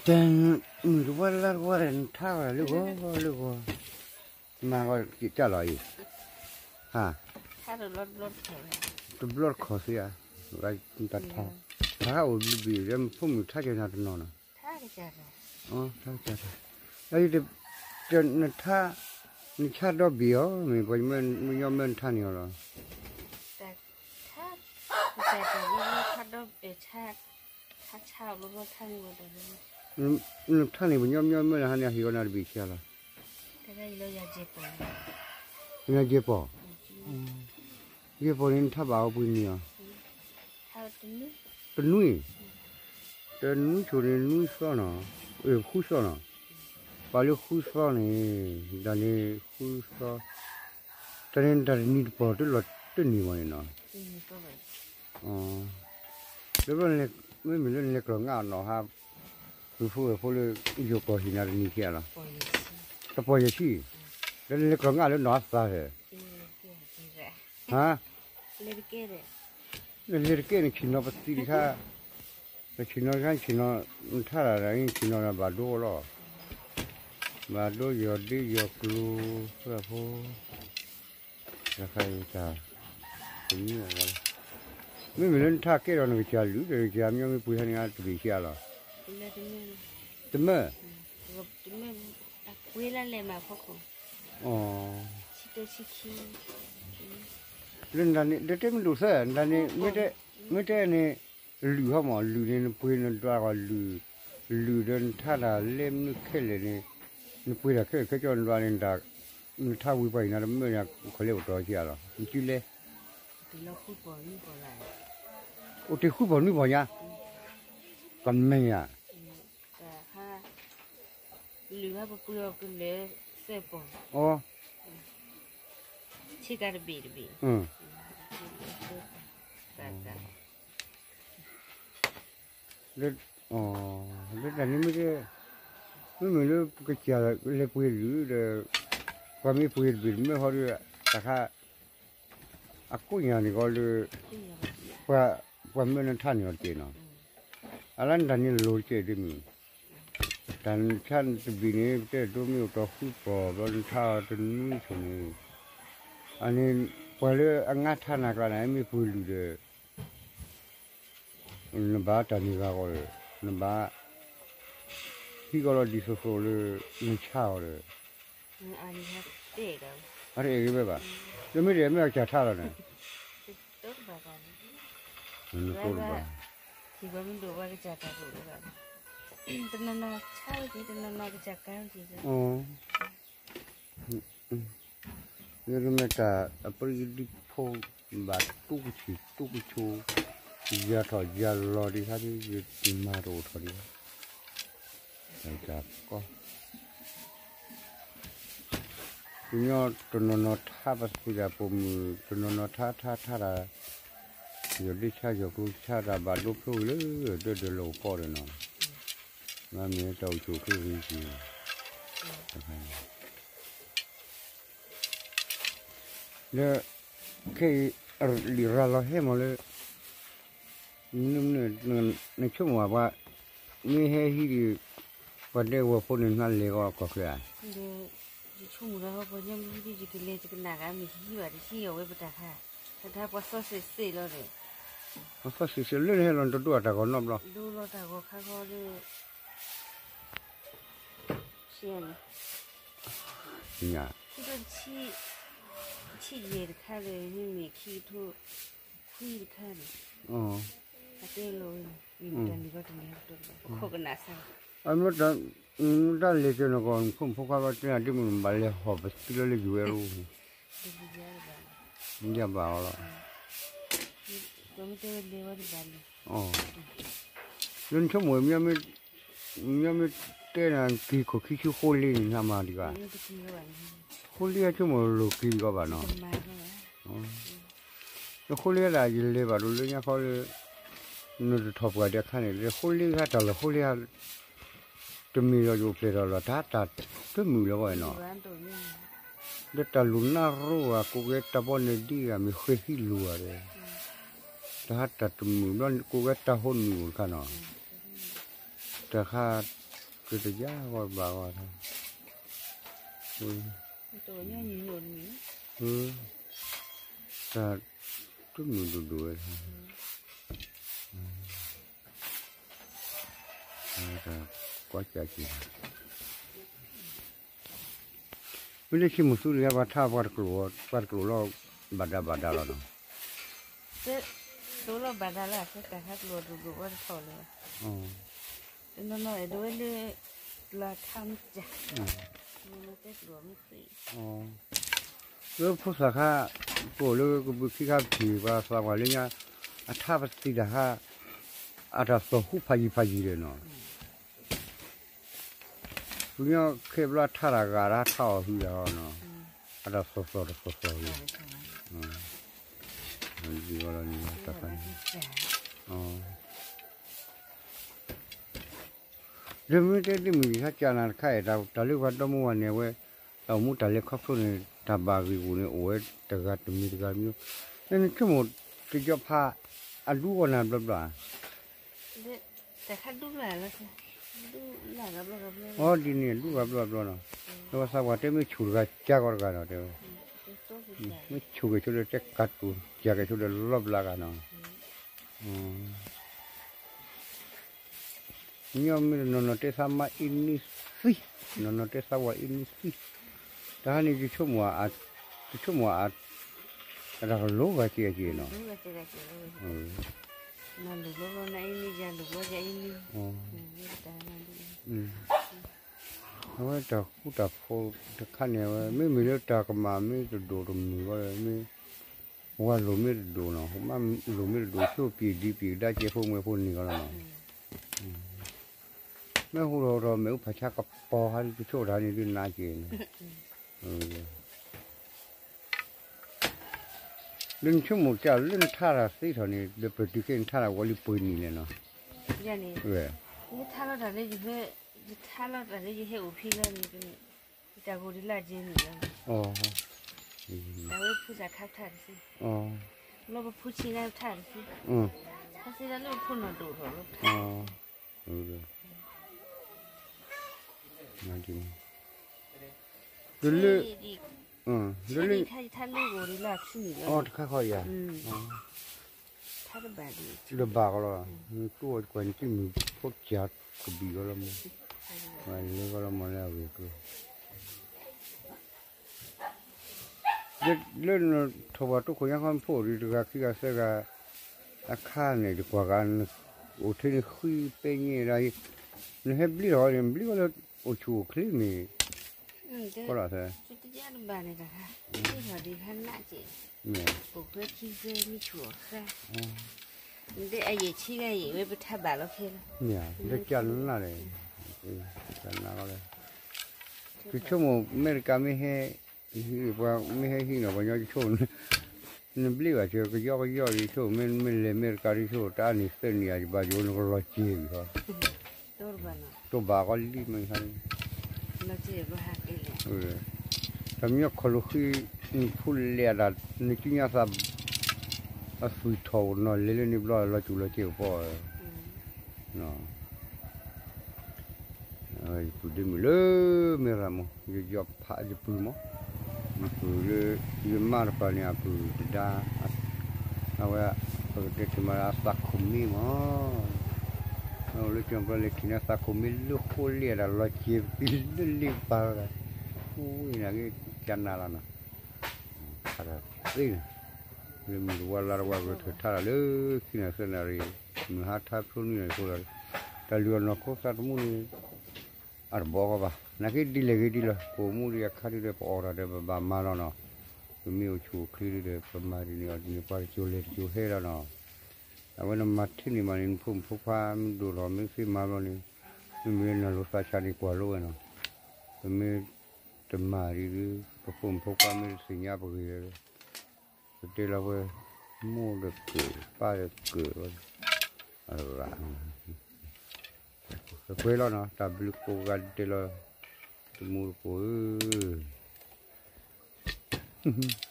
တၢ်မုၢ်တဝါလါတဝါဒီး နထါဝဲလၢဂီၤလၢဂီၤ, မၤဂီၤက့ၤတၢ်လီၤအံၤ, ဟါ, တဘျီတခီၣ်သ့ဧါ, တၢ်ထါ, ထါအိၣ်ဘျုးဘ့ၣ်ဒီး ဖိမုၣ်ထါကဲၤနၤတနီၤနီၤ, ထါကဲၤတၢ်, နထါ, နဆါဒီဘ့ၣ်အီၤ မ့ၢ်ပှၤမၢနထါန့ၢ်အီၤလီၤ. နထါန့ၣ် ပညီမညီမၢလၢဟါန့ၣ် အဟ့ၣ်အီၤနၤတဘ့ၣ်ဆံးလီၤ. ယဲၢ်ပီၢ်, ယဲၢ်ပီၢ်န့ၣ် နထါဘၣ်အီၤပှဲၤနံၣ်အီၤ, တနွံ, တနွံဆိၣ်န့ၣ် နွံသီနီၤ, ဃုသီနီၤ, ပာ်လၢဃုသီန့ၣ်, တၢ်န့ၣ်ဃုသီ, တၢ်န့ၣ်တၢ်တနံၤတပီၢ်တလီၤတန့ၢ်ဘၣ်န့ၣ်နီၤ. လၢ မ့မ့ၢ်လၢနလဲၤကျီၤငါအီၤနီၤဟါ, ပုၢ်ဖိဝဲၢ်ဖိလၢ ယိၤကီၢ်ဟ့ၣ်နၤတနံၤခံဂၤလီၤ, တပီၢ်ယဲၢ်ဆံ, ဒီးနလဲၤကျီၤငါလၢနီၤအသးဟဲ, ဟါ, နလဲၤတကဲန့ၣ် ဆ့ၣ်နီၤပသံတခါ, နဆ့ၣ်နီၤတခါ ဆ့ၣ်နီၤ, နထါဒၣ်ဒ်အံၤ ဆ့ၣ်နီၤဒီးဘၣ်ဒိလီၤ, ဘၣ်ဒိယီၤဒ့ယီၤကျိၤ, ဖိ, တၢ်, မ့မ့ၢ်လၢနထါကဲဒီးနကစၢ်လုၢ်ဒီး နကစၢ်မညီမ့ၢ်ပှ့ၤဟဲန့ၣ် တဘ့ၣ်ဆံးလီၤ, တမၢ, လၢနတၢ်န့ၣ် ဒတဲမ့ၢ်ဒိၣ်သၢ နတၢ်န့ၣ် မ့ၢ်တဲန့ၣ် လုၢ်ဟီမး လုၢ်န့ၣ် နပှ့ၤနဒွးဂီၢ်လုၢ်, လုၢ်ဒီးနထါတၢ်လဲမနုၤခဲလၢာ်န့ၣ်, နပှ့ၤတၢ်ခဲလၢာ်ခဲဆ့နဒွးန့ၣ်, နထါဝံၤပှၤအံၤနၤတမၢန့ၣ် ခီၣ်လဲပတီၢ်ဆံးလီၤ နစုလဲၣ်, အိၣ်တ့ၢ်ဃုပီၢ်နွံပီၢ်ညါ, ကမဲာ်ညါ အီ, လၢတၢ်န့ၣ်မ့ၢ်, မ့မ့ၢ်လၢပကစၢ်လဲၤပှ့ၤလုၢ်ဒီး, ပှၤမ့ၢ်ပှ့ၤတဘ့ၣ်တမၢဃီဒီး, တၢ်ခါ အကိးညါန့ၣ်ဃီလၢ, ပှၤမၢနထါန့ၢ်အီၤတက့ၢ်နီၤ, အလၢနတၢ်န့ၣ်လိၤတက့ၢ်ဒ်မုၢ်, တၢ်နထါတဘ့ၣ်န့ၣ် ပတဲဒိမ့ၢ်အိၣ်တီၢ်ဃုပီၢ် ဘျီနထါအီၤတနွံဆိၣ်န့ၣ်, အန့ၣ်, ပှၤလၢအငါထါနၤကျါန့ၣ် မ့ၢ်ပှ့ၤလုၢ်ဒီး နဘၣ်တၢ်န့ၢ်ဂၤဂီၢ်ဒီး, နဘၣ်, ဟံးကီးလီၤဒ်သိးသိးလၢ, နဆါအီၤဒီး, အတအဲၣ်ဂ့ၤဝဲဘၣ်, လၢမ့ၢ်တအဲၣ်မ့ၢ်အကစၢ်ထါလီၤန့ၣ်, နတိၢ်တဘၣ်, တနီၤနီၤဆါဝဲက့ၤ တနီၤနီၤကစၢ်ကါဝဲက့ၤ, လၢမ့ၢ်တၢ်အပရံဒံဖိ, ဘၣ်တူၢ်ကဆံၣ်တူၢ်ကဆိ, ယၤထီၣ်ယၤလီၤဒံးခါဒ်ယမၤတအိၣ်ထီၣ်ဒံးဘၣ်, တၢ်ကီ, ပညီတနီၤနီၤထါပသ့ၣ်တၢ်ပိာ်မုၣ် တနီၤနီၤထါထါထါတၢ်, ယီၤဒ့ဆါယီၤကျိဆါတၢ်ဘၣ်ဒိဖျိဝံၤလၢ, ဒၢဒၢလီၤအိၣ်ကီၢ်ဒီးနီၤ, မ့ၢ်တၢ်အိၣ်ဆူၣ်အိၣ်ချ့ဂ့ၤက့ၤ, လၢ, ခဲအံၤ, လံာ်ရၤလီၤဟဲမးလၢ, မနုၤမနုၤ, နဆိကမိၣ်ဘၣ်ပှၤ, မ့ၢ်ဟဲဟံးဒံး, ပှၤဒဲကဝီၤဖိန့ၣ် နလဲၤဂီၤကီၢ်ချၢဧါ, ယဆိကမိၣ်လၢ ပှၤညီမ့ၢ်ဟံးဒံး ယကလဲၤယကနၣ်ဂ့ၤ မ့ၢ်ဟံးဘၣ်တဟံးအီၤဝဲပတၢ်ခါ, တၢ်ခါပှၤသီစ့ၢ်စ့ၢ်လီၤဒီး, ပှၤသီစ့ၢ်စ့ၢ်လၢနဟဲလီၤ နတဒိအတၢ်ဂီၤနီတဘျီ, ဒိလီၤတၢ်ဂီၤခါခီလၢ ဆံန့ၣ်, ခံကထိတဆံ, ဆံယဲၢ်တခါဒီး မ့မ့ၢ်ခံကထိ, ခွံတခါန့ၣ်, အတဲလီၤဝဲန့ၣ်, တၢ်န့ၣ်လီၤတန့ၣ်, ပခိၣ်ကနၣ်စၢ်, အမ့ၢ်တၢ်, တၢ်လဲၤကၢၤနဂီၢ် နဖိမုၣ်ဖိခွါဘၣ်တဲနၤဒ်မုၢ် နဘၣ်လဲၤဟီၣ်ပသံလၢလၢယိၤဝဲလီၤ, ယဘၣ်အီၤလီၤ လၢနဆိကမိၣ်, မ့ၢ်မ့ၢ်တဲနၤ က့ၤခိၣ်ခံဆူဃိလ့န့ၣ် နမၤဒံးဘၣ်, ဃိလ့ဆိကမိၣ်လိၣ်က့ၤဒံးကီးဘၣ်နီၤ, ဃိလ့ဒၣ်ယလဲၤဘၣ်ဒိလၢညါခီလၢ, နတထီၣ်ပှၢ်ဒံးအခါန့ၣ် ဃိလ့ဟါတၢ်လီၢ်ဃိလ့ဟါ တမ့ၢ်ဒီးယအိၣ်ဖျဲၣ်ထီၣ်လီၤ တၢ်တၢ်တမုာ်လၢၤဘၣ်နီၤ, ဒီးတၢ်လူၤနၢ်ရိဧါ ကိးက့ၤတၢ်ဘီနုၤဒံးဧါ မ့ၢ်ဃ့ဟံးလူၤဧါဒီး, တၢ်ဟးတၢ်တမုာ်ဘျီ ကိးက့ၤတၢ်ဟိနုာ်အိၣ်တခါနီၤ, တၢ်ခါ, ကတယါဂီၢ်ဘၣ်ဂီၢ်, တၢ်တမုာ်ဒိၣ်ဒိၣ်ဝဲ, ကွၢ်ကၢက့ၤ, မ့ၢ်လၢဆ့မိၣ်သူတဂၤ ပှၤထါပှၤတကျိာ်, ပှၤတကျိာ်လီၤ, ဘၣ်ဒါဘၣ်ဒါလီၤနီၤ, ကျိာ်လီၤဘၣ်ဒါလၢအခဲတၢ်ခါကျိာ်ဒိၣ်ဒိၣ်ဝဲတထီၣ်လၢၤဘၣ်, တနီၤနီၤအဲၣ်ဒိးဝဲလၢ ပျၢၤထါမ့ၢ်ကၢ်, တဲကျိာ်မ့ၢ်သ့, လၢဖိသၣ်ခါ, ပအိၣ်လၢကဘုးခံခါပထံၣ် ပှၤသးပှၢ်လၢညါ, အထါပသံတၢ်ခါ, အတၢ်သီၣ်ဟူဖးယံၤဖးယံၤဒီးနီၤ ပညီခဲဘျီထါတၢ်ဂၤတၢ်ထါအီၤဟုတၢ်နီၤ, အတၢ်သီၣ်သီၣ်တသီၣ်သီၣ်ဂ့ၤ, ဒ်န့ၣ်, ဒီးမ့ၢ်တဲဒ်မုၢ်ယံၤခါကၢ်နၤတခါအံၤ တၢ်လၢပှၤဒီမါဝၤန့ၣ်ဝဲ, တၢ်အိၣ်မူတၢ်လဲၤခီဖျိန့ၣ် တၢ်ဘၣ်ဂ့ၢ်ဂီၢ်န့ၣ် အိၣ်ဝဲတဂၤတမံၤတဂၤမံၤ, နဆိကမိၣ်တယီဖး, အဒူဂီၢ်နၤဘျီဘျီဧါ အီၤဒ်န့ၣ် ဒူဂၤဘျီဘျီနီၤ, လၢပှၤသးပှၢ်တဲမ့ၢ်ဆူၣ်တဂၤကၢ်ကီတဂၤနီၤ တဲဝဲ, မ့ၢ်ဆူၣ်က့ၤဆိလၢတဲကးတူၢ် ကၢ်က့ၤဆိလၢလီၤဘျါဂၤနီၤ, ညီမ့ၢ်တနီၤနီၤတဲသးမါအ့န့သံ, နီၤနီၤတဲသးဝၤအ့န့သံ, တဟါန့ၣ် ယဆိကမိၣ်, ယဆိကမိၣ်, အတၢ်ကလိဂၤက့ၤက့ၤနီၤ အဝဲတၢ်ဃူတၢ်ဖိးတခါန့ၣ်ဝဲ မ့မ့ၢ်လၢတၢ်ဃူတၢ်ဖိးတခါန့ၣ်ဝဲ မ့မ့ၢ်လၢတၢ်ကမၣ်မ့ၢ်တဒိၣ်တမုာ်ဝဲ မ့ၢ်ဝၤလိၤမ့ၢ်တဒိၣ်နီၤ မ့ၢ်လိၤမ့ၢ်တဒိၣ် ဆိပံာ်ဒံပံာ်ကဒါကဲဖိမွဲဖိန့ၢ်ကီးလီၤနီၤ, မ့ၢ်ဟူထီၣ်ဟူထီၣ် မ့ၣ်အူဖးဆါကပီၤဟါဒ်တဆိတၢ်န့ၣ်ဒ်နးက့ၤန့ၣ် လၢနဆိကမိၣ်ကၢ်လၢနထါတၢ်သ့ထီၣ်န့ၣ် ဒီးပတုၤခဲနထါတၢ်ဝဲလံပှဲၤနံၣ်လဲၣ်နီၤ, ယထါလီၤတၢ်လၢယဟဲ, ယထါလီၤတၢ်လၢယဟဲအိၣ်ဖဲလီၤန့ၣ်, ယတၢ်ဂိၢ်ဒ်လၢအကဲနံၣ်လီၤ, တၢ်ဝဲဖုသၣ်ခါထါတသ့, လီၤပဖုဆံးနါထါတသ့, ခါသ့ဒၣ်လၢပဖိနီၢ်ဒိၣ်ထီၣ်လီၤထါ လၢ, လၢ, လၢ, ခါယထါလၢဂိၢ်ဒ်လၢအခံန့ၣ်လီၤ, တခါဃီယၤ, တဘၣ်, လၢဘၣ်ကီလီၤ, တူၢ်အီၤကွၢ်နကံၢ်မုၢ်ဖိကၢ်ကဘံၣ်ကီလီၤမး, လဲကီလီၤမးလၢအဂ့ၢ်ကျိၤ လၢနထိၣ်ပှၢ်တိခိၣ်ညါခီဖိဒ်တဂၤခံဂၤသၢဂၤ, အခါန့ၣ်တကွၢ်ဂၤ, အိၣ်ထဲန့ၣ်ဃံပဲညဲဒၣ်, နဟဲဘျံးထီၣ်န့ၣ် ဘျံးဝဲလၢအိၣ်ဆူၣ်အိၣ်ချ့မ့ၢ်, ကီလီၤသဲ, တဘၣ်န့ၣ်တၢ်ခါ, ဘျံးထီၣ်ဒ်ခါနးကဲ, အိၣ်ဖဲခံဖဲမ့ၢ်ဆူၣ်အီၤဃါ, နတဲအယဲၢ်ဆံဂၤယဲၢ်ဝဲပထါဘၣ်လီၤခဲလီၤ, မ့ၢ်, လၢကနၣ်လဲၣ်, ကနၣ်လီၤလဲၣ်, ယဆိကမိၣ်အမဲရကၤမ့ၢ်ဟဲ, ပှၤမ့ၢ်ဟဲဟံးန့ၢ်ပှၤညီယဆိကမိၣ်, နဘျ့ဘၣ်စၢၤကယီကယီဒ်ယဆိကမိၣ် မ့ၢ်လဲၤအမဲရကၤဒ်ယဆိကမိၣ် တၢ်အနံၣ်သၢနံၣ်အံၤ ယဘၣ်ယိၤနကလီၤစ့ၤဝံၤဃီ, တိဘၣ်ကီလံမ့ၢ်ခါ, တၢ်မညီခီၣ်လိာ်ဃံ, နဖူလဲၤအတၢ် နကညါသး အသွံၣ်ထီၣ်နီၢ်လဲၤလၢန့ၣ်ဘျီ လီၤစူၤလီၤစ့ၤကပီၤ, ယပုၢ်ဒ့မုၣ်လၢမ့ၢ်ရၤမး ယယီၤဖးယပုၢ်မး, ယပုၢ်လၢ ယမါတဖၣ်န့ၣ် အပုၢ်တဒါ, အဝဲ ပကတဲတ့ၢ်မးလၢအသးခိၣ်မ့ၢ်မး, အဝဲလၢကၠီၤပျီလဲၤထံၣ်န့ၢ်သးခိၣ်မ့ၢ်လၢဃိလ့ၣ်အတၢ်လီၤစ့ၤပံလၢလ့ၣ်ပာ်လီၤ, ဝံၤန့ၣ်က့ၤကနၣ်လီၤနီၤ, ဖးတၢ်သ့န့ၣ်, လၢမုၢ်တဝါလါတဝါ ဂဲၤထၢၣ်ထါတၢ်လၢခံနၤသၢနၤရံၣ်, မုၢ်ဟါထါဖျိနံၤန့ၣ်အဃိဒီး, တၢ်လုၢ်အီၣ်နီၢ်ခိသးသမူန့ၣ် အတဘီကီဘၣ်, နာ်က့ဒ်လဲၣ်ဂ့ၤဒ်လီၤ, ပအိၣ်မူဒံးအခါဒ်ဒီး ပအီၣ်တၢ်ဒီးပဘၣ်မၤလီၤနီၤ, ပမ့ၢ်အိၣ်ဆူၣ်အိၣ်ချ့ဒ်ဒီး ပမၤဒ်န့ၣ်အီၤဒ်န့ၣ် ပှၤတစိၤလဲၤတစိၤဟဲလီၤနီၤ, အဝဲနမၤထဲန့ၣ်မးန့ၣ် နဖိမုၣ်ဖိခွါမ့ၢ်ဒိၣ်ထီၣ်မ့ၢ်သ့မၤဘျီန့ၣ်, မ့မ့ၢ်နၢ်လိၤသးဆးန့ၣ်ကွၢ်လိဝဲနီၤ, ပမ့ၢ်တမၤဒ်ဒီး ပဖိမုၣ်ဖိခွါမ့ၢ်တသ့ၣ်ညါပဂ့ၢ် ပတဲလီၤဝဲ, မိၢ်ဒီးကၢၢ် ပၢ်ဒီးကၢၢ်, အဂၤ, ပှဲၤလီၤနီၤ တၢ်ဘျုးကိးဂၤဒဲးလီၤ, တမူတကိးဧၢ,